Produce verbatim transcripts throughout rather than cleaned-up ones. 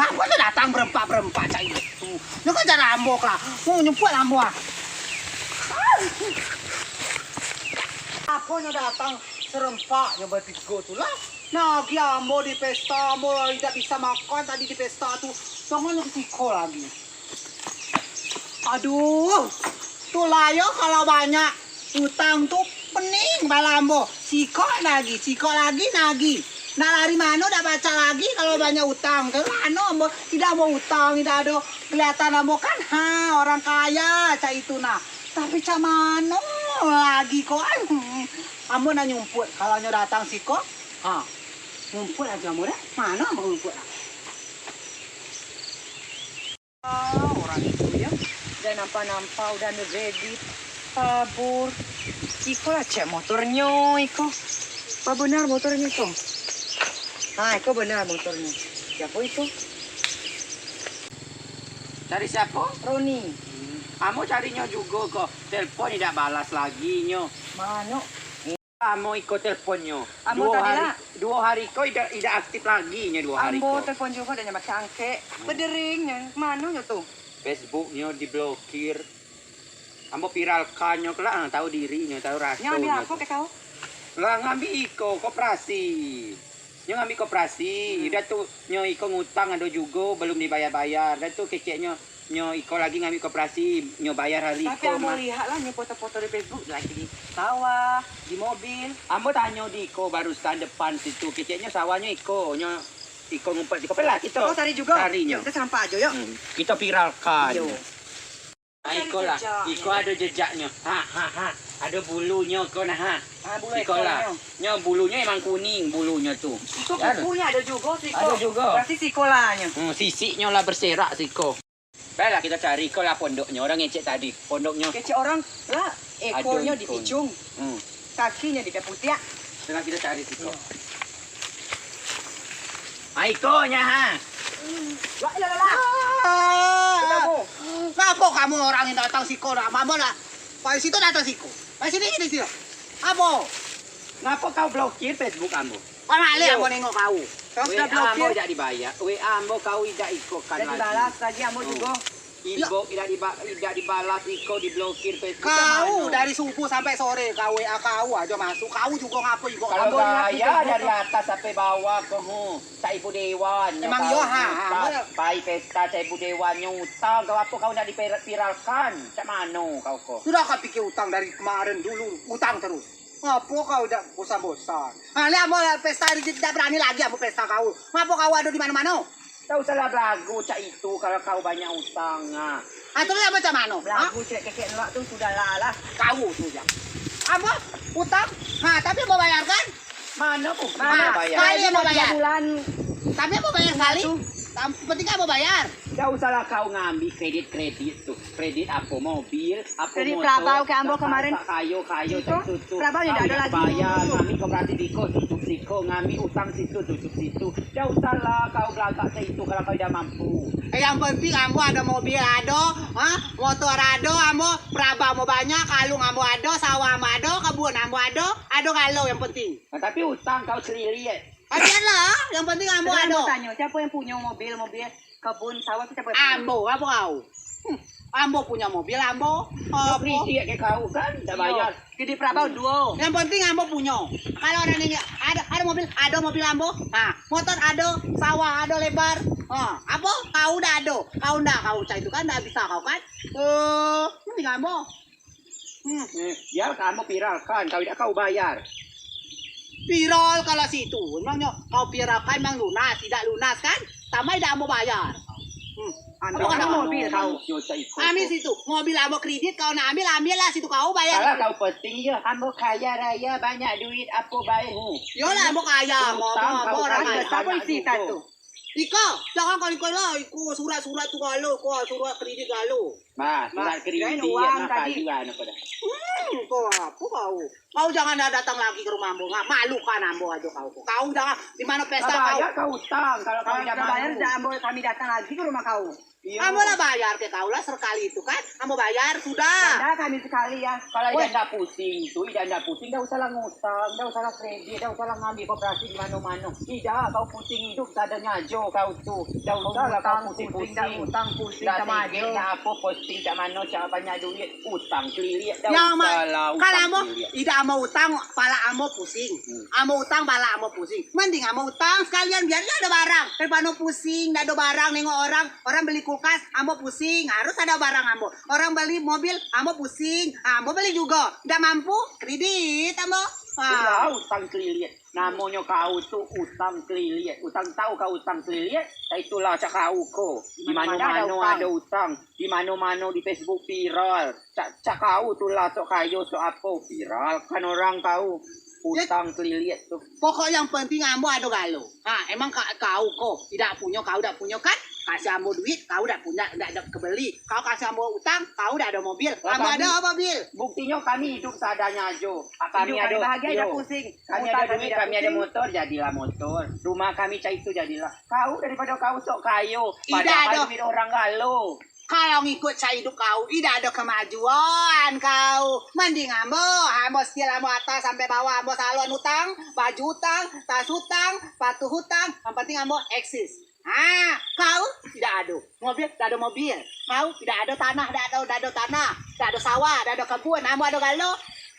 Apo nyo datang berempak-berempak cak itu? Nyo kan jar ambo lah. Mau nyumput ambo ah. Apo nyo datang serempak nyo betigo tu lah? Nagih ambo di pesta, ambo idak bisa makan tadi di pesta tu. Jangan lagi siko lagi. Aduh, tu lah yo kalau banyak utang tu pening kepala ambo. Sikok nagih, sikok lagi nagih. Nak lari mano dak pacak lagi kalau banyak utang. Kalau mano ambo idak ambo utang, idak ado kelihatan ambo kan, ha, orang kaya cak itu nah. Tapi cak mano lagi ko, ai, hmm. Ambo nak nyumput, kalau nyo datang sikok, ha, nyumput ajo ambo dah. Mano ambo nyumput dah? Ah, orang itu yo. Udah nampak-nampak, udah anu ready. Kabur. Iko lah cek motornyo, iko. Apa benar motornyo iko? Ha, iko benar motornyo. Siapo iko? Cari siapo? Roni. Ambo cari nyo jugo ko. Telepon idak balas lagi nyo. Mano? Lamo iko telepon nyo. Ambo duo tadi hari, lah. Duo hari ko idak, idak aktif lagi nyo duo hari ko. Ambo telepon jugo dak nyo angkek. Hmm. Bedering nyo, mano nyo tu? Facebook nyo diblokir. Ambo viralkan nyo kelak, ah, tau diri nyo, tau raso nyo. Nyo ambil apo ke kau? Lah, ngambil iko, koperasi. Nyo ngambil koperasi, hmm. Udah tu, nyo iko ngutang ado jugo, belum dibayar-bayar. Udah tu, kecek nyo, nyo iko lagi ngambil koperasi, nyo bayar hari iko. Tapi ambo lihat lah, nyo foto-foto di Facebook, lagi di sawah, di mobil. Ambo tanyo di iko barusan depan situ, kecek nyo sawah nyo iko, nyo iko ngumpet iko pelah kito. Oh, cari jugo? Cari nyo. Kito serempak ajo, yo. Hmm, kito viralkan. Iyo. Ah, iko lah, iko ado jejaknyo. Ha, ha, ha. Ado bulunyo ko nah, ha. Ah, bulu iko lah. Nyo bulunyo emang kuning bulunyo tu. Iko kukunyo ado jugo siko. Ado jugo. Berarti siko lah nyo. Hmm, sisiknyo lah berserak siko. Baiklah, kito cari iko lah pondoknyo, orang ngecek tadi. Pondoknyo. Kecek orang lah, ekonyo di picung. Hmm. Kakinyo di putiak. Tengah kito cari siko. Iyo. Ah, ikonyo, ha. La ilaha illallah. Ah. Ngapo kamu orang yang datang siko nak? Mamo lah. Pai situ datang siko. Pai sini, sini, sini. Apo? Ngapo kau blokir Facebook ambo? Kau malik ambo nengok kau. Kau sudah blokir. W A ambo idak dibayar. W A ambo kau idak iko kan lagi. Idak dibalas lagi ambo jugo. Inbox idak diba-, idak dibalas, iko diblokir Facebook. Kau dari subuh sampai sore, kau W A kau ajo masuk. Kau jugo ngapo inbox ambo? Kalau gaya dari atas sampai bawah ko, hu, cak ibu dewan. Emang iyo, ha, ha. Pai pesta cak ibu dewan nyo utang. Kau apo kau nak diviralkan? Cak mano kau ko? Sudah kau pikir utang dari kemarin dulu, utang terus. Ngapo kau idak bosan-bosan? Ha, ni ambo pesta, idak berani lagi ambo pesta kau. Ngapo kau ado di mano-mano? Dak usahlah belagu cak itu kalau kau banyak utang, ha. Ha, terus ambo cak mano? Ha? Belagu cak kekek luak tu sudahlah, lah. Kau tu, Jang. Ambo utang? Ha, tapi ambo bayarkan. Mano ku? Mano bayar? Sekali ambo bayar. Bulan. Tapi ambo bayar sekali. Tam-, penting ambo bayar. Dak usahlah kau ngambil kredit-kredit tu. Kredit apo mobil, apo motor, perabau ke ambo kemarin. Kayo, kayo, itu, perabau nyo dak ado lagi. Bayar, ngambil koperasi siko, tutup siko, ngambil utang situ, tutup situ. Dak usahlah kau belagak cak itu kalau kau dak mampu. Eh, yang penting ambo ado mobil ado, ha? Motor ado ambo, perabau ambo banyak, kalung ambo ado, sawah ambo ado, kebun ambo ado, ado galo yang penting. Nah, tapi utang kau selilit. Ah, biarlah, yang penting ambo ado. Tanyo, siapo yang punyo mobil, mobil? Kebun sawah tu siapo yang punyo? Ambo, apo kau? Hmm, ambo punyo mobil, ambo. Apo? Kredit ke kau kan, dak bayar. Iyo. Kredit perabau duo. Yang penting ambo punyo. Kalau ado ni, ado, ado mobil, ado mobil ambo. Ha, motor ado, sawah ado lebar. Ha, apo? Kau dak ado. Kau ndak, kau cak itu kan, ndak bisa kau kan. Eh, mending ambo. Hmm. Eh, biar kamu viralkan, kau idak kau bayar. Viral kalau situ, emangnya kau viralkan emang lunas, tidak lunas kan? Tambah idak ambo bayar. Hmm. Ambil mobil kau. Ambil situ, mobil ambo kredit, kau nak ambil, ambil lah situ kau bayar. Kalau kau posting, ya, ambo kaya raya, banyak duit, apo bae, hmm. Yolah, ambo kaya, ambo, ambo orang kaya. Siapo isi tas tu? Iko, jangan kau iko lah, iko surat-surat tu galo, iko surat kredit galo. Nah, surat kredit, uang tadi. Kau apo kau? Kau jangan dah datang lagi ke rumah ambo. Nggak malukan ambo aja kau. Kau jangan di mana pesta kau. Bayar kau utang, kalau kau tidak bayar, ambo, kami datang lagi ke rumah kau. Ambo lah bayar ke kau lah sekali itu kan. Ambo bayar sudah. Janda kami sekali ya. Kalau janda pusing tu, janda pusing, dah usahlah ngutang, dah usahlah kredit, dah usahlah ngambil koperasi di mano-mano. Tidak, kau pusing hidup seadanya aja kau tu. Dah usahlah kau pusing-pusing. Dah utang pusing sama aja. Dah apa pusing, cak mano, cak banyak duit, utang kelilit, dah usahlah utang kelilit. Idak ambo utang, pala ambo pusing. Ambo utang, pala ambo pusing. Mending ambo utang sekalian, biar ado barang. Daripada pusing, dak ado barang, nengok orang, orang beli kulkas, ambo pusing, harus ado barang ambo. Orang beli mobil, ambo pusing, ambo beli juga. Dak mampu, kredit ambo. Itulah utang kelilit. Namonyo kau tu utang kelilit. Utang, tau kau utang kelilit? Itulah cak kau ko. Di mano-mano ado utang. Di mano-mano di Facebook viral. Cak, cak kau tu lah, sok kayo, sok apo, viral kan orang kau. Utang kelilit tu. Pokok yang penting ambo ado galo. Ha, emang kau ko idak punyo, kau dak punyo kan? Kasih ambo duit, kau dak punyo, dak, dak kebeli. Kau kasih ambo utang, kau dak ado mobil. Ambo ado mobil. Buktinyo kami hidup seadanya ajo. Kami ado, kami ado duit, kami ado motor, jadilah motor. Rumah kami cak itu, jadilah. Kau, daripada kau sok kayo, padahal duit orang galo. Kalau ngikut cak idup kau, idak ado kemajuan kau. Mending ambo, ambo setir, ambo atas sampai bawah, ambo salon utang, baju utang, tas utang, sepatu utang, yang penting ambo eksis. Ha, kau idak ado mobil, dak ado mobil. Kau idak ado tanah, dak ado, dak ado tanah, dak ado sawah, dak ado kebun, ambo ado galo.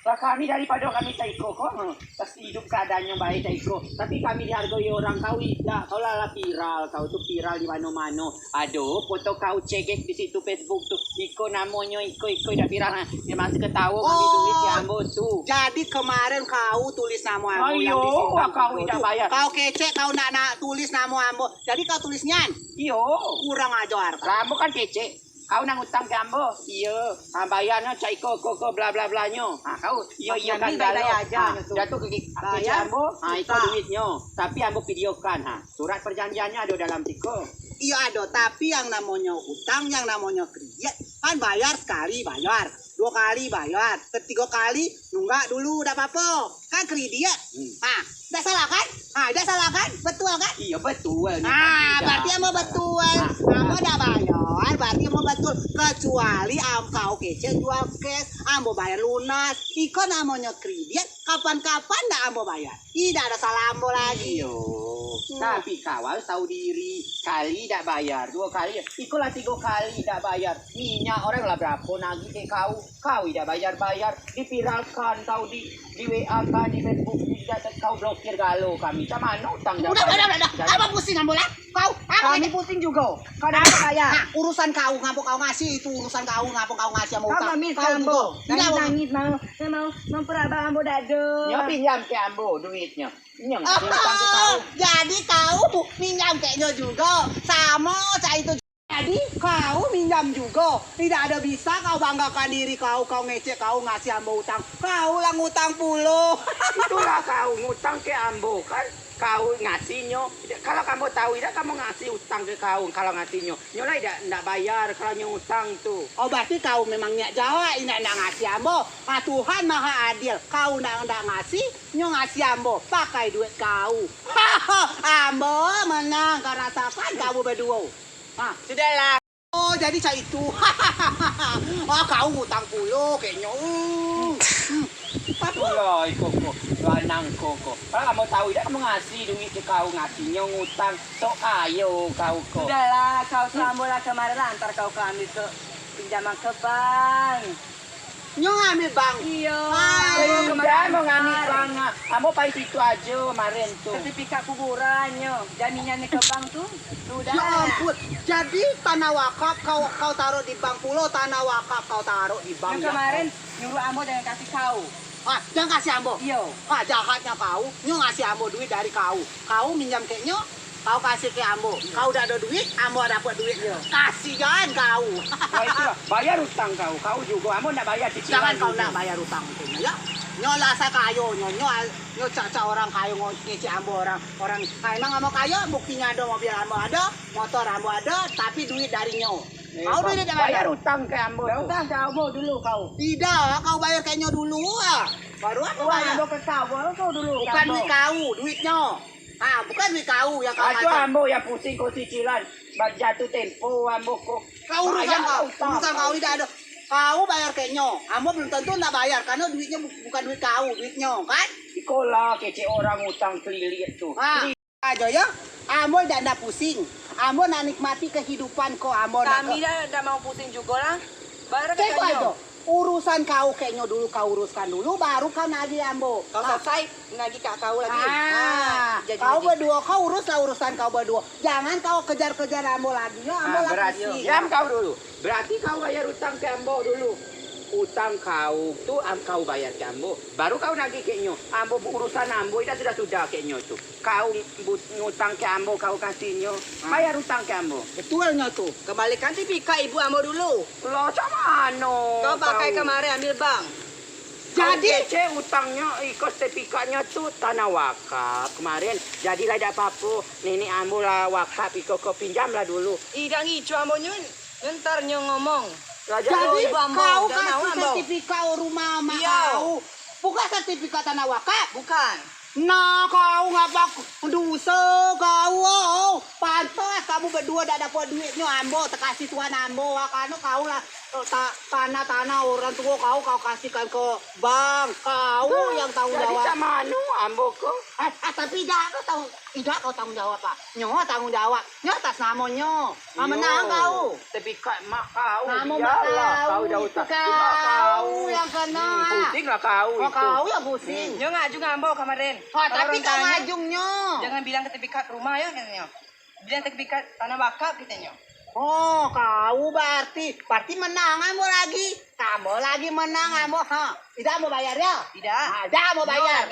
Lah kami daripada kami cak iko ko, hmm, pasti idup keadaannyo bae cak iko. Tapi kami dihargoi orang, kau idak. Kau lah, lah viral, kau tu viral di mano-mano. Ado foto kau cegek di situ Facebook tu. Iko namonyo, iko, iko idak viral, ha. Dia masih ketawa ngambil duit di ambo tu. Jadi kemarin kau tulis namo ambo yang di situ. Ayo, kau idak bayar. Kau kecek, kau nak, nak tulis namo ambo. Jadi kau tulis nian? Iyo. Kurang ajar kau. Lah, ambo kan kecek. Kau nak ngutang ke ambo? Iyo. Ha, bayarnyo cak iko, ko, ko, bla, bla, bla nyo. Ha, kau, iyo, iyo kan, bayar aja. Ha, jatuh ke, ke, kecek ambo. Ha, iko duitnyo. Tapi ambo videokan, ha. Surat perjanjiannyo ado dalam siko. Iyo ado, tapi yang namonyo utang, yang namonyo kredit, kan bayar sekali bayar, duo kali bayar, ketigo kali nunggak dulu, dak apo-apo. Kan kredit. Hmm. Ha, dak salah kan? Ha, dak salah kan? Betul kan? Iyo, betul. Ha, berarti ambo betul. Ha. Ambo dak bayar, berarti ambo betul. Kecuali am-, kau kecek jual cash, ambo bayar lunas. Iko namonyo kredit, kapan-kapan dak ambo bayar. Idak ado salah ambo lagi. Iyo. Hmm. Tapi kau harus tahu diri. Sekali dak bayar, duo kali. Iko lah tigo kali dak bayar. Minyak orang lah berapo nagih ke kau. Kau idak bayar-bayar. Diviralkan kau di, di W A kan, di Facebook, di, kau blokir galo kami. Cak mano utang dak bayar? Udah, udah, udah, udah. Apo pusing ambo lah? Kau, apo kami pusing jugo. Kau dak bayar. Nah, urusan kau, ngapo kau ngasih, itu urusan kau, ngapo kau ngasih ambo utang. Kau nangis, kau ambo. Nangis, nangis, mau, mau memperabah ambo dado. Nyo pinjam ke ambo duitnyo. Nyo ngasih utang ke kau. Jadi kau minjam ke nyo jugo. Samo cak itu. Jadi kau minjam jugo. Idak ado bisa kau banggakan diri kau, kau ngecek kau ngasih ambo utang. Kau lah ngutang pulo. Itulah kau ngutang ke ambo kan. Kau ngasih nyo, kalau kamu tahu, idak kamu ngasih utang ke kau, kalau ngasih nyo, nyo lah idak, ndak bayar kalau nyo utang tu. Oh, berarti kau memang niat jahat, idak, ndak ngasih ambo. Ah, Tuhan Maha Adil, kau ndak, ndak ngasih, nyo ngasih ambo, pakai duit kau. Ambo menang, kau rasakan, kamu beduo. Ah, sudahlah. Oh, jadi cak itu. Ah, kau ngutang pulo kek nyo. Hmm. Hmm. Apo? Pulo iko ko, lanang ko ko. Kalau kamu tahu idak kamu ngasih duit ke kau, ngasih nyo ngutang, sok kayo kau ko. Sudahlah, kau tu ambo lah kemarin lah antar kau ke ambil ke pinjaman ke bank. Nyo ngambil bank. Iyo. Ah, udah mau ngambil bank, ah. Ambo pai situ ajo kemarin tu. Sertifikat kuburan nyo, jaminan ke bank tu. Sudah. Ya ampun. Jadi tanah wakaf kau, kau taruh di bank pulo, tanah wakaf kau taruh di bank. Yang kemarin nyuruh ambo jangan kasih kau. Ah, jangan kasih ambo. Iyo. Ah, jahatnya kau. Nyo ngasih ambo duit dari kau. Kau minjam kek nyo, kau kasih ke ambo. Kau dak ado duit, ambo dapet duit. Iyo. Kasian kau. Wah, itulah. Bayar utang kau. Kau jugo. Ambo ndak bayar cicilan. Jangan kau ndak bayar utang itu, ya. Nyo lah sa kayo, nyo, nyo, nyo cak-cak orang kayo, ngo-, ngecek ambo orang, orang. Ah, emang ambo kayo, buktinyo ado mobil ambo ado, motor ambo ado, tapi duit dari nyo. Kau dulu dah bayar utang ke ambo tu. Utang ke ambo dulu kau. Idak, kau bayar ke nyo dulu ah. Baru aku bayar. Ambo ke kau, baru kau dulu. Bukan duit kau, duit nyo. Ha, bukan duit kau yang kau. Aduh, ambo yang pusing ko cicilan. Jatuh tempo ambo ko. Kau urusan kau, urusan kau idak ado. Kau bayar ke nyo. Ambo belum tentu nak bayar karena duitnyo bukan duit kau, duit nyo kan. Iko lah kecek orang utang kelilit tu. Ha. Ajo yo, ambo dak nak pusing. Ambo nak nikmati kehidupan ko, ambo nak. Kami dak, dak mau pusing jugo lah. Bayar ke nyo. Urusan kau ke nyo dulu, kau uruskan dulu, baru kau nagih ambo. Kau selesai nagih kak kau lagi. Ah, kau beduo, kau uruslah urusan kau beduo. Jangan kau kejar-kejar ambo lagi yo, ambo lah pusing. Diam kau dulu. Berarti kau bayar utang ke ambo dulu. Utang kau tu kau bayar ke ambo, baru kau nagih ke nyo. Ambo urusan ambo idak sudah-sudah ke nyo tu. Kau ngutang ke ambo, kau kasih nyo. Bayar utang ke ambo. Betul nyo tu. Kembalikan sertifikat ibu ambo dulu. Lah, cak mano kau? Kau pakai kemarin ambil bank. Jadi kecek utangnyo, iko sertifikatnyo tu tanah wakaf kemarin. Jadi lah idak apo-apo. Nenek ambo lah wakaf, iko ko pinjamlah dulu. Idak ngicu ambo nyo. Ntar nyo ngomong. Jadi kau kasih sertifikat rumah mak kau. Bukan sertifikat tanah wakaf. Bukan. Nah, kau ngapa duso kau? Pantas kamu beduo dak dapet duitnyo, ambo tekasih Tuhan ambo. Kano kau lah tanah-tanah orang tuo kau, kau kasihkan ke bank. Kau yang tanggung jawab. Jadi cak mano ambo ko? Eh, tapi idak kau tanggung, idak kau tanggung jawab, Pak. Nyo tanggung jawab. Nyo atas namo nyo. Menang kau. Sertifikat mak kau. Namo mak kau. Kau yang keno. Pusing lah kau. Kau yang pusing. Nyo ngajung ambo kemarin. Tapi kau ngajung nyo. Jangan bilang sertifikat rumah yo, katonyo. Bilang sertifikat tanah wakaf, katonyo. Oh, kau berarti, berarti menang ambo lagi. Ambo lagi menang ambo, ha. Idak ambo bayar yo? Idak. Idak ambo bayar.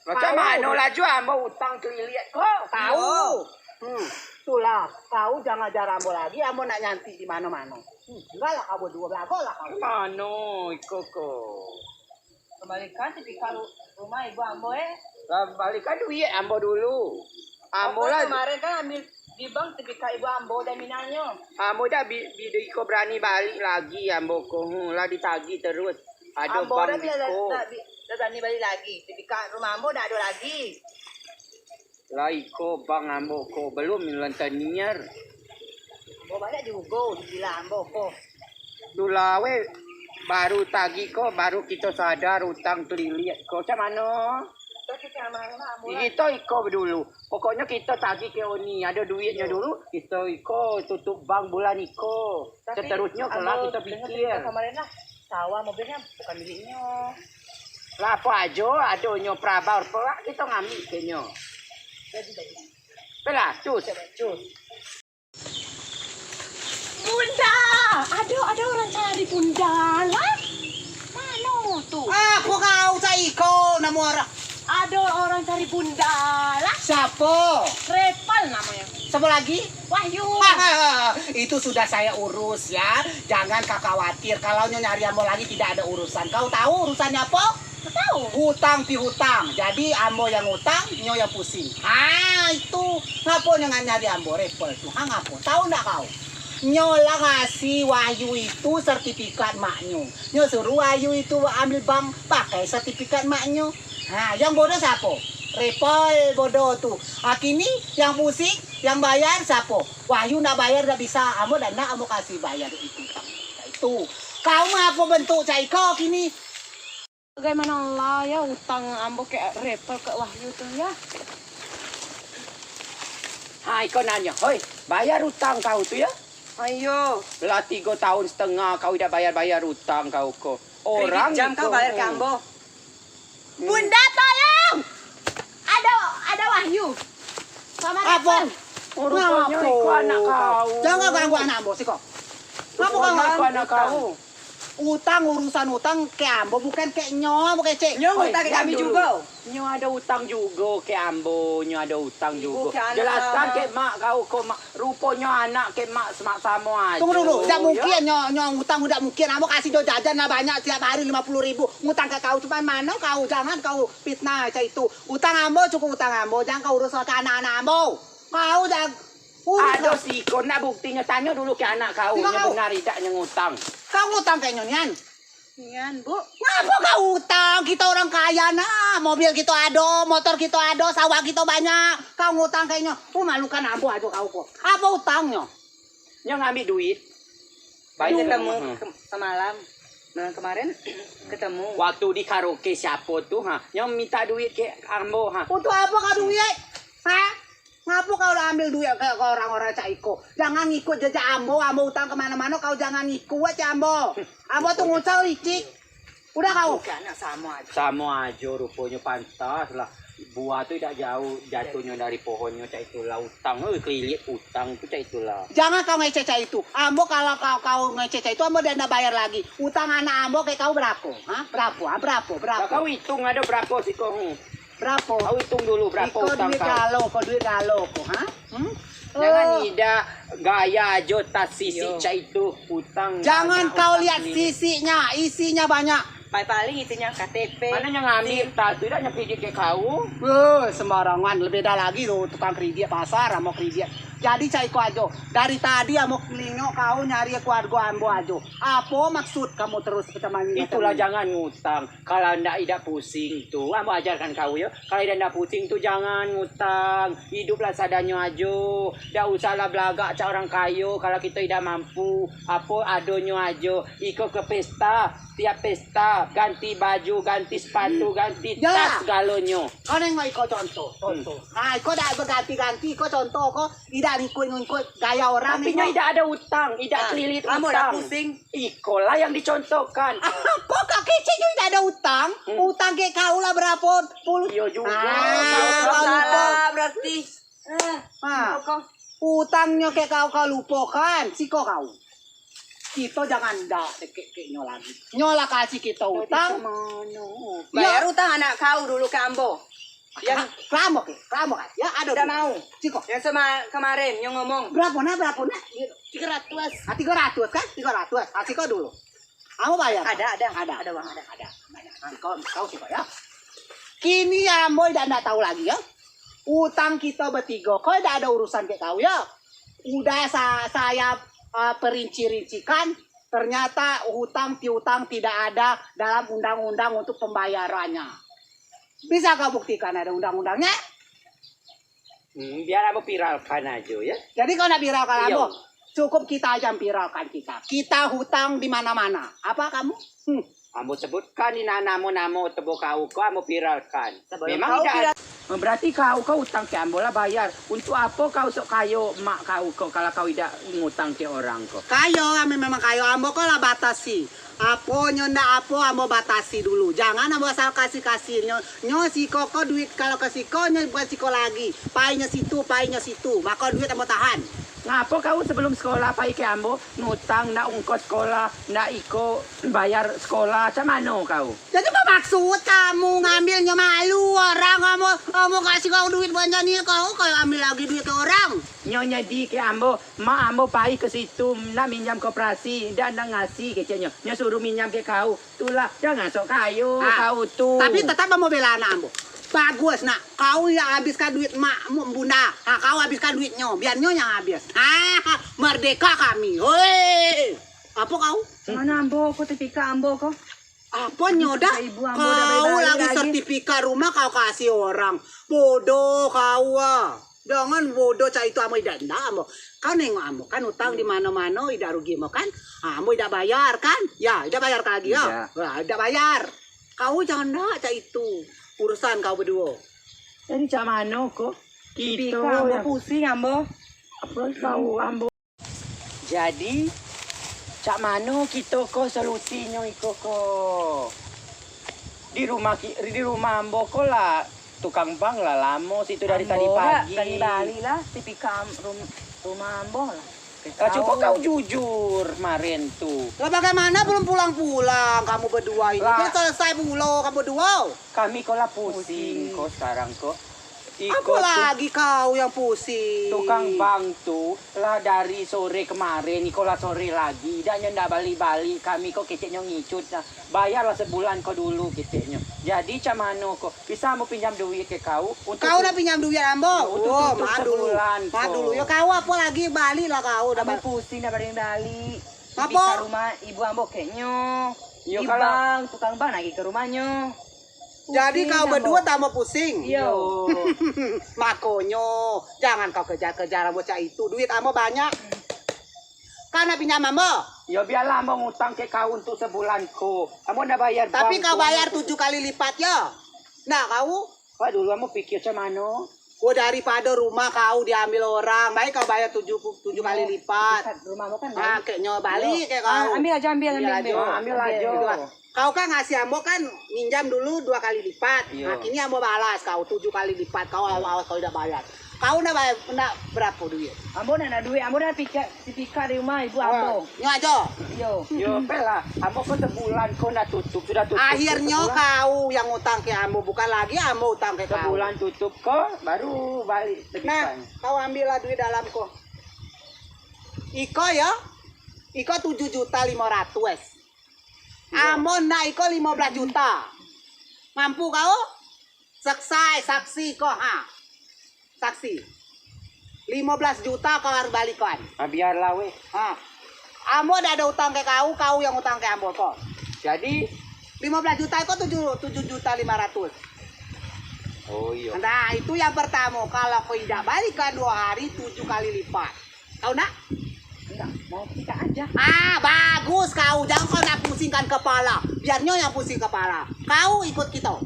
Macam mano laju ambo utang kelilit ko? Kau. Hmm. Itulah, kau jangan ajar ambo lagi, ambo nak nyantik di mano-mano. Hmm, tinggallah kau beduo, belagolah kau. Mano iko ko? Kembalikan sertifikat rumah ibu ambo eh. Lah, kembalikan duit ambo dulu. Ambo lah kemarin kan ambil di bank sertifikat ibu ambo dan minalnyo. Ambo dah bi, bi, iko berani balik lagi ambo ko. Hmm, lah ditagih terus. Ado ambo bank dah, iko. Dah, dah berani balik lagi. Sertifikat rumah ambo dah ado lagi. Lah iko bank ambo ko belum rentenir. Ambo banyak jugo dibilang ambo ko. Tulah we, baru tagih ko, baru kito sadar utang kelilit ko. Cak mano? Kito iko dulu. Pokoknyo kito tagih ke oni, ado duitnyo dulu, kito iko tutup bank bulan iko. Seterusnyo kelak kito pikir. Sawah mobilnyo bukan miliknyo. Lah apo ajo adonyo, perabot pulak kito ngambik ke nyo. Jadi, jadi. Pelah, cus. Cus. Bunda, ado, ado orang cari Bunda lah. Mano tu? Ah, kok kau cak iko namo orang? Ado orang cari Bunda lah. Siapo? Repel namonyo. Siapo lagi? Wahyu. Ah, itu sudah saya urus ya. Jangan kau khawatir. Kalau nyo nyari ambo lagi tidak ada urusan. Kau tahu urusannya apa? Tahu. Hutang piutang. Jadi ambo yang ngutang, nyo yang pusing. Ha, itu. Ngapo nyo nggak nyari ambo, Repel tu? Ha, ngapo? Tahu ndak kau? Nyo lah ngasih Wahyu itu sertifikat maknyo. Nyo suruh Wahyu itu ambil bank, pakai sertifikat maknyo. Ha, yang bodoh siapo? Repel bodoh tu. Ha, kini yang pusing, yang bayar siapo? Wahyu ndak bayar, ndak bisa. Ambo ndak nak ambo kasih bayar itu. Itu. Kau ngapo bentuk cak iko kini? Bagaimana lah ya utang ambo ke Repel ke Wahyu tu ya. Ha, iko nanyo, hoi, bayar utang kau tu ya. Ayo. Lah tigo tahun setengah kau idak bayar-bayar utang kau ko. Orang jam kau bayar ke ambo. Bunda, tolong! Ado, ado Wahyu. Sama Repel. Ruponyo iko anak kau. Jangan ganggu anak ambo, siko. Ngapo kau ngaku anak kau? Utang, urusan utang ke ambo, bukan ke nyo, bukan cek. Nyo ngutang ke kami jugo. Nyo ado utang jugo ke ambo, nyo ado utang jugo. Jelaskan ke mak kau ko, mak. Ruponyo anak ke mak semak samo ajo. Tunggu dulu, dak mungkin nyo, nyo ngutang, dak mungkin. Ambo kasih nyo jajan lah banyak tiap hari lima puluh ribu. Ngutang ke kau, cuman mano kau, jangan kau fitnah cak itu. Utang ambo cukup utang ambo, jangan kau urus ke anak-anak ambo. Kau jangan Ado siko nak buktinyo, tanyo dulu ke anak kau, nyo benar idak nyo ngutang. Kau ngutang ke nyo nian? Nian, Bu. Ngapo kau utang? Kito orang kaya nah, mobil kito ado, motor kito ado, sawah kito banyak. Kau ngutang ke nyo? Memalukan ambo ajo kau ko. Apo utangnyo? Nyo ngambik duit. Baik. Ketemu semalam. Malam kemarin ketemu. Waktu di karaoke siapo tu, ha? Nyo minta duit ke ambo, ha? Untuk apo kau duit? Ha? Ngapo kau ambil duit ke orang-orang cak iko? Jangan ngikut jejak ambo, ambo utang ke mano-mano, kau jangan ngikut cak ambo. Ambo tu ngucau licik. Udah kau. Samo ajo. Samo ajo ruponyo, pantas lah. Buah tu idak jauh jatuhnyo dari pohonnyo, cak itulah utang. Eh, kelilit utang tu cak itulah. Jangan kau ngecek cak itu. Ambo kalau kau, kau ngecek cak itu, ambo dak, dak bayar lagi. Utang anak ambo ke kau berapo? Ha? Berapo? Ha? Berapo? Berapo? Kau itung ado berapo siko? Hmm. Berapo? Kau itung dulu berapo utang kau. Iko duit galo ko, duit galo ko, ha? Hmm? Jangan idak gaya ajo tas sisik cak itu, utang. Jangan kau lihat sisiknya, isinya banyak. Paling-paling isinya K T P. Mano nyo ngambik tas tu, idak nyo kredit ke kau? Weh, sembarangan, lebih dah lagi tu tukang kredit pasar, ambo kredit. Jadi cak iko ajo, dari tadi ambo kelingok kau nyari keluargo ambo ajo. Apo maksud kamu terus macam ini? Itulah, jangan ngutang. Kalau ndak idak pusing tu, ambo ajarkan kau yo. Kalau idak ndak pusing tu jangan ngutang. Iduplah seadanyo ajo. Dak usahlah belagak cak orang kayo kalau kito idak mampu. Apo adonyo ajo. Iko ke pesta, tiap pesta ganti baju, ganti sepatu, ganti tas segalonyo. Kau nengok iko contoh, contoh. Ha, iko dak beganti-ganti, iko contoh ko idak ngikut-ngikut gaya orang. Tapi nyo idak ado utang, idak kelilit utang. Ambo dak pusing. Iko lah yang dicontohkan. Kok kak kecek nyo idak ado utang? Hmm. Utang kek kau lah berapo puluh. Iyo jugo. Ah, kau lupo. Salah berarti. Eh, ah. Utang nyo kek kau, kau lupo kan? Siko kau. Kito jangan dak dekek kek nyo lagi. Nyo lah kasih kito utang. Bayar utang anak kau dulu ke ambo. Yang kelamo ke, kelamo kan? Ya, ado. Dak mau. Siko. Yang sama kemarin, yang ngomong. Berapo nah, berapo nah? Tigo ratus. Ah, tigo ratus kan? Tigo ratus. Ah, siko dulu. Ambo bayar. Ada, ada. Ada. Ada uang, ada. Ada. Banyak. Nah, kau, kau siko ya. Kini ambo idak, ndak tau lagi ya. Utang kito betigo, kau idak ado urusan kek kau ya. Udah sa-, saya, eh, perinci-rincikan, ternyata hutang piutang tidak ada dalam undang-undang untuk pembayarannya. Bisa kau buktikan ada undang-undangnya? Hmm, biar ambo viralkan ajo, ya. Jadi kau nak viralkan ambo? Cukup kita aja yang viralkan kita. Kita hutang di mana-mana. Apa kamu? Hmm. Ambo sebutkan di na-, namo-namo tebo kau ko, ambo viralkan. Memang kau tidak ada. Berarti kau, kau utang ke ambo lah bayar. Untuk apo kau sok kayo mak kau ko, kalau kau idak ngutang ke orang ko? Kayo, ambo memang kayo. Ambo ko lah batasi. Apo nyo ndak apo, ambo batasi dulu. Jangan ambo asal kasih-kasih. Nyo, nyo siko ko duit, kalau ke siko, nyo bukan siko lagi. Pai nyo situ, pai nyo situ. Mako duit ambo tahan. Ngapo kau sebelum sekolah pai ke ambo, ngutang ndak ongkos sekolah, ndak iko bayar sekolah, cak mano kau? Jadi apo maksud kamu ngambil nyo malu orang, ambo, ambo kasih kau duit banyak ni, kau, kau ambil lagi duit ke orang? Nyo nyadi ke ambo, mak ambo pai ke situ, nak minjam koperasi, dak, dak ngasih kecek nyo. Nyo suruh minjam ke kau. Tulah, jangan sok kayo kau tu. Tapi tetap ambo bela anak ambo. Bagus, nak. Kau yang habiskan duit mak, mu-, bunda. Ha, kau habiskan duit nyo. Biar nyo yang habis. Ha, merdeka kami. Hoi. Apo kau? Mano ambo ko, sertifikat ambo ko? Apo nyo dah? Kau lagi sertifikat rumah kau kasih orang. Bodoh kau ah. Jangan bodoh cak itu, ambo idak ndak, ambo. Kau nengok ambo kan utang di mano-mano, idak rugi ambo kan? Ah, ambo idak bayar kan? Ya, idak bayar kau lagi ya? Idak. Wah, idak bayar. Kau jangan ndak cak itu. Urusan kau beduo. Jadi cak mano ko? Kito ambo pusing ambo. Apo kau ambo? Jadi, cak mano kito ko solusinyo iko ko? Di rumah ki-, di rumah ambo ko lah tukang bank lah lamo situ dari tadi pagi. Ambo bali-bali lah, sertifikat am-, rum-, rumah ambo lah. Lah, cubo kau jujur kemaren tu. Lah, bagaimana belum pulang-pulang kamu berdua ini? Lah. Belum selesai pulo kamu berdua. Kami ko lah pusing ko sekarang ko. Apo lagi kau yang pusing? Tukang bank tu lah dari sore kemaren, iko lah sore lagi. Idak nyo ndak balik-balik, kami ko kecek nyo ngicut nah. Bayar lah sebulan ko dulu kecek nyo. Jadi, cak mano ko? Bisa ambo pinjam duit ke kau? Kau nak pinjam duit ambo? Yo, untuk tutup sebulan ko. Mak dulu yo, kau apo lagi, balik lah kau. Ambo pusing dah baring balik. Apo? Di rumah ibu ambo keknyo. Yo, di bank, tukang bank nagih ke rumahnyo. Jadi kau beduo tambah pusing? Iyo. Makonyo, jangan kau kejar-kejar ambo cak itu. Duit ambo banyak. Kau nak pinjam ambo? Yo, biarlah ambo ngutang ke kau untuk sebulan ko. Ambo nak bayar bank ko. Tapi kau bayar tujuh kali lipat yo. Nak kau? Wak, dulu ambo pikir cak mano. Wah, daripado rumah kau diambil orang, baik kau bayar tujuh, tujuh kali lipat. Rumah ambo kan. Ah, keknyo balik ke kau. Ambil ajo, ambil, ambil, ambil. Ambil ajo. Kau kan ngasih ambo kan minjam dulu dua kali lipat. Iyo. Nah, kini ambo balas kau tujuh kali lipat. Kau awas-awas kau idak bayar. Kau nak bayar, nak berapo duit? Ambo nak, nak duit, ambo nak pikir, si pikir di rumah ibu ambo. Nyo ajo. Iyo. Yo, pek lah. Ambo ko sebulan ko nak tutup, sudah tutup. Akhirnyo kau yang utang ke ambo, bukan lagi ambo utang ke kau. Sebulan tutup ko, baru balik. Nah, kau ambil lah duit dalam ko. Iko yo, iko tujuh juta limo ratus. Iyo. Ambo nak iko limo belas juta. Mampu kau? Saksai, saksi ko, ha. Saksi. Limo belas juta kau harus balikan. Ah, biarlah weh. Ha. Ambo dak ado utang ke kau, kau yang utang ke ambo ko. Jadi? Limo belas juta iko tujuh, tujuh juta limo ratus. Oh, iyo. Nah, itu yang pertamo. Kalau kau idak balikan duo hari, tujuh kali lipat. Kau nak? Idak, mau kita aja. Ah, bagus kau. Jangan kau nak pusingkan kepala. Biar nyo yang pusing kepala. Kau ikut kito.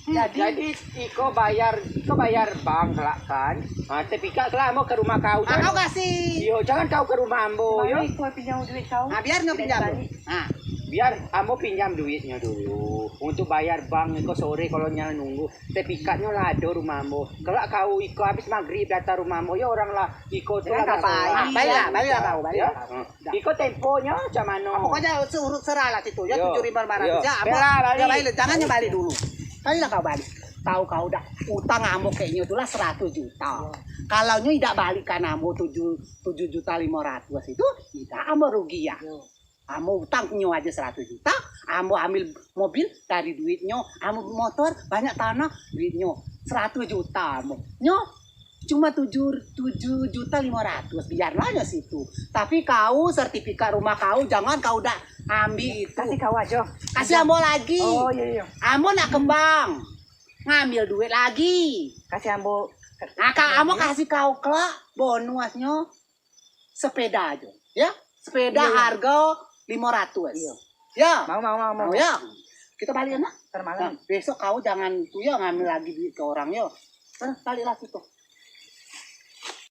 Jadi, iko bayar, iko bayar bank lah kan. Ah, tapi kak lah ambo ke rumah kau. Ah, kau kasih. Yo, jangan kau ke rumah ambo, yo. Iko pinjam duit kau. Ah, biar nyo pinjam. Ah. Biar ambo pinjam duitnyo dulu untuk bayar bank, iko sore kalau nyo nunggu. Sertifikatnyo lah ado rumah ambo. Kelak kau iko habis magrib datang rumah ambo, yo orang lah iko tu lah. Baliklah, baliklah kau, baliklah. Iko temponyo cak mano? Pokoknyo urus serah lah situ, yo, tujuh ribu lima ratus, yo. Ambo, baliklah, jangan nyo balik dulu. Baliklah kau balik. Tau kau dak, utang ambo keknyo tu lah seratus juta. Kalau nyo idak balikan ambo tujuh, tujuh juta limo ratus itu, idak ambo rugi yo. Ambo utang nyo ajo seratus juta, ambo ambil mobil dari duitnyo, ambo motor banyak tanah duitnyo, seratus juta ambo. Nyo cuma tujuh, tujuh juta limo ratus, biarlah nyo situ. Tapi kau sertifikat rumah kau, jangan kau dak ambil itu. Kasih kau ajo. Kasih ambo lagi. Oh, iyo, iyo. Ambo nak ke bank, ngambil duit lagi. Kasih ambo. Nah, kau ambo kasih kau kelak bonusnyo. Sepeda ajo, yo. Sepeda hargo limo ratus. Iyo. Yo. Mau, mau, mau, mau. Yo. Kito balik, nak. Ntar malam. Nah, besok kau jangan tu, yo, ngambil lagi duit ke orang, yo. Nah, baliklah situ.